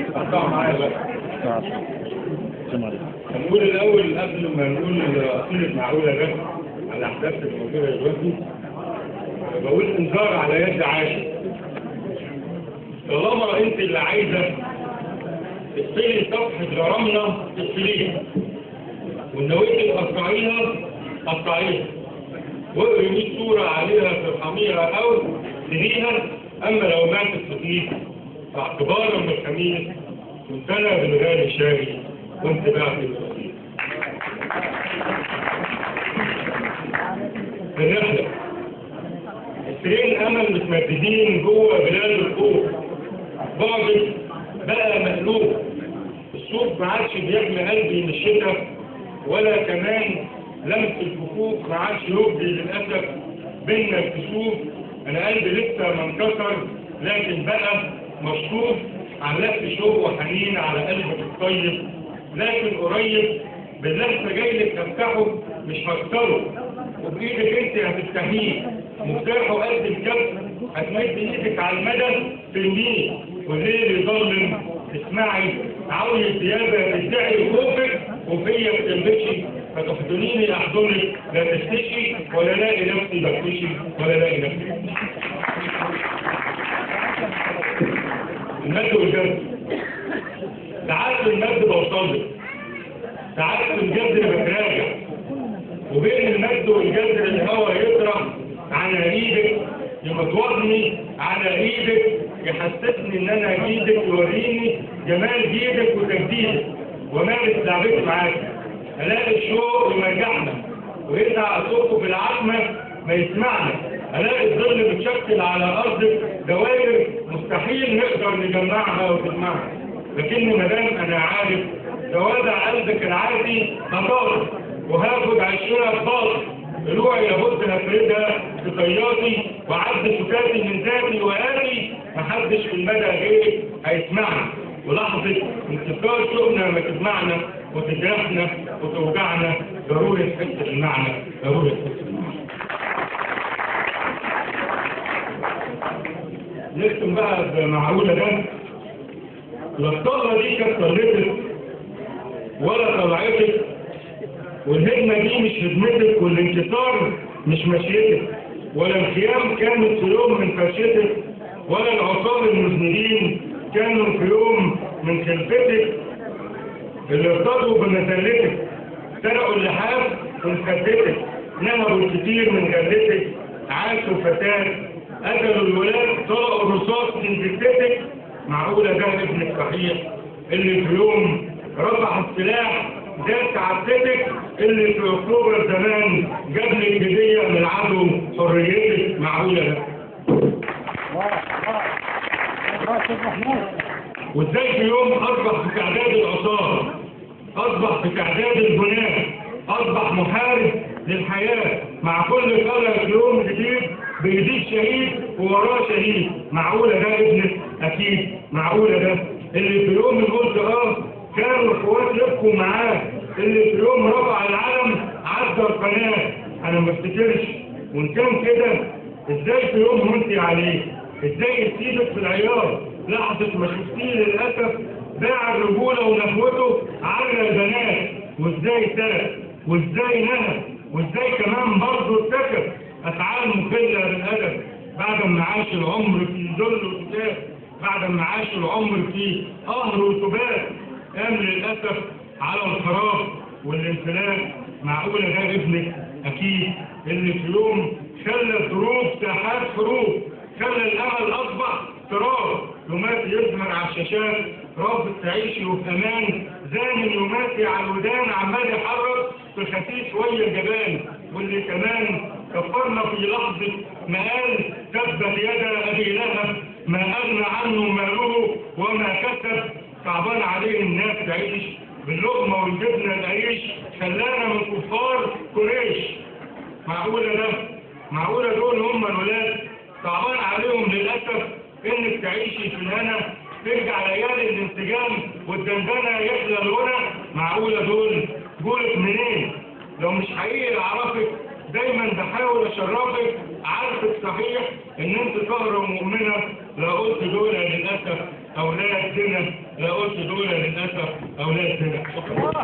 قطع معايا بقى. هنقول الأول قبل ما نقول قصيدة معقولة ده على الأحداث اللي موجودة دلوقتي، بقول إنذار على يد عاشق. طالما أنت اللي عايزة تفصلي صفحة غرامنا تفصليها، ونويتي تقطعيها قطعيها، واقري 100 صورة عليها ترحميها أو تريها. أما لو ماتت فطير فاعتبارا من الخميس كنت أنا بالغالي شاري وأنت بعت الفطير. الرحلة 20 أمل متمددين جوه بلاد الخوف، بعدك بقى مقلوب، الصوف ما عادش بيحمي قلبي من الشتاء، ولا كمان لمس الكفوف ما عادش يبدي للأسف بينا الكسوف. أنا قلبي لسه ما انكسر لكن بقى مشطوف، علقت شوق وحنين على قلبك الطيب، لكن قريب باللهفة جايلك هفتحه مش هكسره، وبإيدك أنت هتفتحيه، مفتاحه قد الكف هتمد إيدك على المدى ترميه، والليل يظلم اسمعي عاوز الثيابة تدعي خوفك وفيا بتلبشي، فتحضنيني أحضنك لا تفتشي ولا لاقي نفسي بفتشي ولا لاقي نفسي. المد والجد، ساعات في المد بوصلك، ساعات في الجذر بتراجع، وبين المد والجذر الهوى يطرح على ايدك، يمطورني على ايدك، يحسسني ان انا ايدك، يوريني جمال جيدك وتجديدك، ومارس لعبتي معاك، الاقي الشوق يمرجحنا ويزعق صوته في العتمة ما يسمعنا، الاقي الظل متشكل على ارضك دوائر مستحيل نقدر نجمعها وتجمعها، لكن ما دام انا عارف توابع قلبك العادي هطارد وهاخد عشرة باطل، قلوعي لابد هفردها بطياتي وعد سكاتي من ذاتي وآتي، محدش في المدى غيرك هيسمعنا، ولحظة انتصار شوقنا ما تجمعنا وتجرحنا وتوجعنا، ضروري تحس بالمعنى، ضروري تحس بالمعنى. نختم بقى بمعقولة ده. لا الطلة دي كانت طلتك ولا طلعتك، والهدمة دي مش هدمتك، والانتصار مش مشيتك، ولا الخيام كانت في يوم من فرشتك، ولا العصار المذنبين كانوا في يوم من خلفتك، اللي ارتضوا بمذلتك سرقوا اللحاف من خدتك، نهبوا الكتير من غلتك، عاشوا فتاة قتلوا الولاد، طلقوا الرصاص من جثتك. معقولة ده ابنك صحيح اللي في يوم رفع السلاح ده سعادتك، اللي في اكتوبر زمان جاب لك هديه من العدو حريتك. معقولة ده؟ وازاي في يوم اصبح في تعداد العصار، اصبح في تعداد البناء، اصبح محارب للحياة، مع كل طلعه يوم جديد بيزيد شهيد ووراه شهيد. معقولة ده ابنك؟ اكيد. معقولة ده اللي في يوم قلت كانوا الاخوات يبكوا معاه، اللي في يوم رفع العلم عدى القناة؟ انا ما افتكرش. وان كان كده ازاي في يوم هنتي عليه؟ ازاي يسيبك في العيار لحظة ما شفتيه للاسف باع الرجولة ونخوته على البنات؟ وازاي سرق؟ وازاي نهب؟ وازاي كمان برضه ارتكب افعال مخله بالادب بعد ما عاش العمر في ذل وسكات، بعد ما عاش العمر في قهر وسبات، قام للأسف على الخراب والانفلات. معقولة ده ابنك؟ أكيد. اللي في يوم خلى الظروف ساحات حروب، خلى الأمل أصبح تراب، يوماتي يظهر على الشاشات رافض تعيشي وفي أمان، زان يوماتي على الودان عمال يحرك في خسيس ويا الجبان، واللي كمان كفرنا في لحظة ما قال تبت يدا أبي لهب ما أغنى عنه ماله وما كسب. صعبان عليه الناس تعيش باللقمة والجبنة العيش، خلانا من كفار قريش. معقولة ده؟ معقولة دول هم الولاد؟ صعبان عليهم للأسف إنك تعيشي في الهنا، ترجع ليالي الانسجام والدندنة يحلى الغنى. معقولة دول جولك منين؟ لو مش حقيقي أعرفك، دايما بحاول أشرفك، عارفك صحيح إن أنت طاهرة ومؤمنة، لا قلت دول للأسف أولاد زنا، لا قلت دول للأسف أولاد زنا. شكرا.